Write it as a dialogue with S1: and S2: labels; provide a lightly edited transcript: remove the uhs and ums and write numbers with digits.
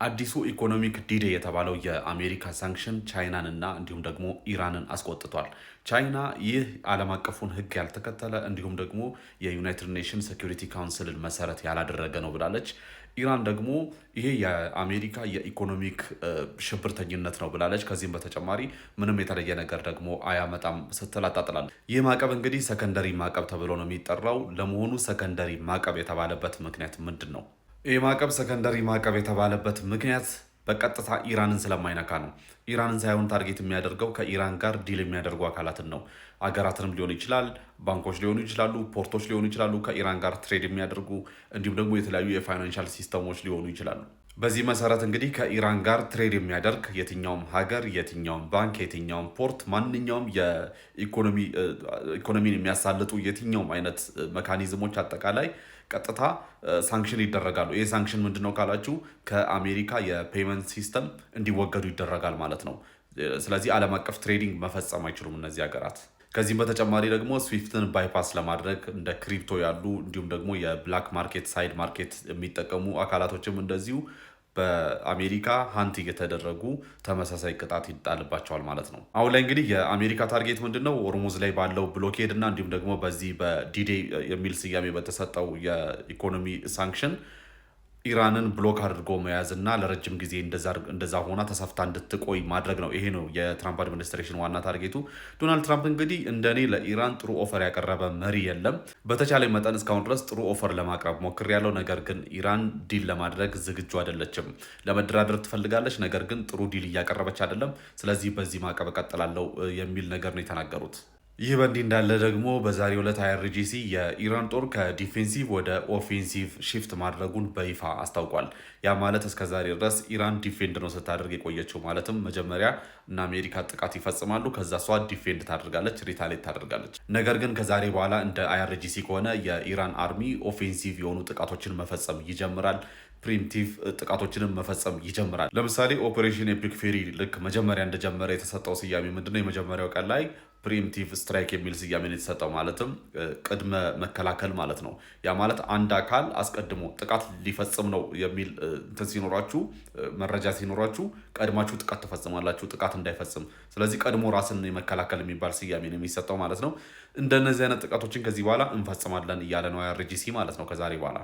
S1: አዲሱ economic D-Day የተባለው የአሜሪካ sanction ቻይናንና እንዲሁም ደግሞ ኢራንን አስቆጥቷል። ቻይና ይህ ዓለም አቀፉን ሕግ ያልተከተለ እንዲሁም ደግሞ የ United Nation Security Council ን መሰረት ያላደረገ ነው ብላለች። ኢራን ደግሞ ይሄ የአሜሪካ የ economic ሽብርተኝነት ነው ብላለች። ከዚህም በተጨማሪ ምንም የተለየ ነገር ደግሞ አያመጣም ስትል አጣጥላለች። ይህ ማዕቀብ እንግዲህ secondary ማዕቀብ ተብሎ ነው የሚጠራው። ለመሆኑ secondary ማዕቀብ የተባለበት ምክንያት ምንድን ነው? ይህ ማዕቀብ secondary ማዕቀብ የተባለበት ምክንያት በቀጥታ ኢራንን ስለማይነካ ነው። ኢራንን ሳይሆን target የሚያደርገው ከኢራን ጋር deal የሚያደርጉ አካላትን ነው። አገራትንም ሊሆን ይችላል፣ ባንኮች ሊሆኑ ይችላሉ፣ port ኦች ሊሆኑ ይችላሉ፣ ከኢራን ጋር trade የሚያደርጉ እንዲሁም ደግሞ የተለያዩ የ financial system ኦች ሊሆኑ ይችላሉ። በዚህ መሰረት እንግዲህ ከኢራን ጋር trade የሚያደርግ የትኛውም ሀገር፣ የትኛውም ባንክ፣ የትኛውም port፣ ማንኛውም የኢኮኖሚን የሚያሳልጡ የትኛውም አይነት mechanism ኦች አጠቃላይ ቀጥታ sanction ይደረጋሉ። ይህ sanction ምንድን ነው ካላችሁ ከአሜሪካ የ payment system እንዲወገዱ ይደረጋል ማለት ነው። ስለዚህ ዓለም አቀፍ trading መፈጸም አይችሉም እነዚህ ሀገራት። ከዚህም በተጨማሪ ደግሞ SWIFT ን bypass ለማድረግ እንደ crypto ያሉ እንዲሁም ደግሞ የ black market side market የሚጠቀሙ አካላቶችም እንደዚሁ በአሜሪካ hunt እየተደረጉ ተመሳሳይ ቅጣት ይጣልባቸዋል ማለት ነው። አሁን ላይ እንግዲህ የአሜሪካ target ምንድን ነው? ሆርሙዝ ላይ ባለው blockade እና እንዲሁም ደግሞ በዚህ በ D-Day የሚል ስያሜ በተሰጠው የኢኮኖሚ sanction ኢራንን block አድርጎ መያዝ እና ለረጅም ጊዜ እንደዛ ሆና ተሰፍታ እንድትቆይ ማድረግ ነው። ይሄ ነው የትራምፕ administration ዋና target ኡ። ዶናልድ ትራምፕ እንግዲህ እንደኔ ለኢራን ጥሩ offer ያቀረበ መሪ የለም። በተቻለ መጠን እስካሁን ድረስ ጥሩ offer ለማቅረብ ሞክሬያለሁ። ነገር ግን ኢራን deal ለማድረግ ዝግጁ አይደለችም። ለመደራደር ትፈልጋለች፣ ነገር ግን ጥሩ deal እያቀረበች አይደለም። ስለዚህ በዚህ ማዕቀብ እቀጥላለሁ የሚል ነገር ነው የተናገሩት። ይህ በእንዲህ እንዳለ ደግሞ በዛሬው ዕለት IRGC የኢራን ጦር ከ defensive ወደ offensive shift ማድረጉን በይፋ አስታውቋል። ያ ማለት እስከዛሬ ድረስ ኢራን defend ነው ስታደርግ የቆየችው። ማለትም መጀመሪያ እነ አሜሪካ ጥቃት ይፈጽማሉ፣ ከዛ እሷ defend ታደርጋለች፣ retaliate ታደርጋለች። ነገር ግን ከዛሬ በኋላ እንደ IRGC ከሆነ የኢራን army offensive የሆኑ ጥቃቶችን መፈጸም ይጀምራል። Preemptive ጥቃቶችንም መፈጸም ይጀምራል። ለምሳሌ Operation Epic Fury ልክ መጀመሪያ እንደጀመረ የተሰጠው ስያሜ ምንድነው? የመጀመሪያው ቀን ላይ preemptive strike የሚል ስያሜ ነው የተሰጠው። ማለትም ቅድመ መከላከል ማለት ነው። ያ ማለት አንድ አካል አስቀድሞ ጥቃት ሊፈጽም ነው የሚል እንትን ሲኖራችሁ፣ መረጃ ሲኖራችሁ ቀድማችሁ ጥቃት ትፈጽማላችሁ፣ ጥቃት እንዳይፈጽም። ስለዚህ ቀድሞ ራስን የመከላከል የሚባል ስያሜ ነው የሚሰጠው ማለት ነው። እንደነዚህ አይነት ጥቃቶችን ከዚህ በኋላ እንፈጽማለን እያለ ነው IRGC ማለት ነው ከዛሬ በኋላ።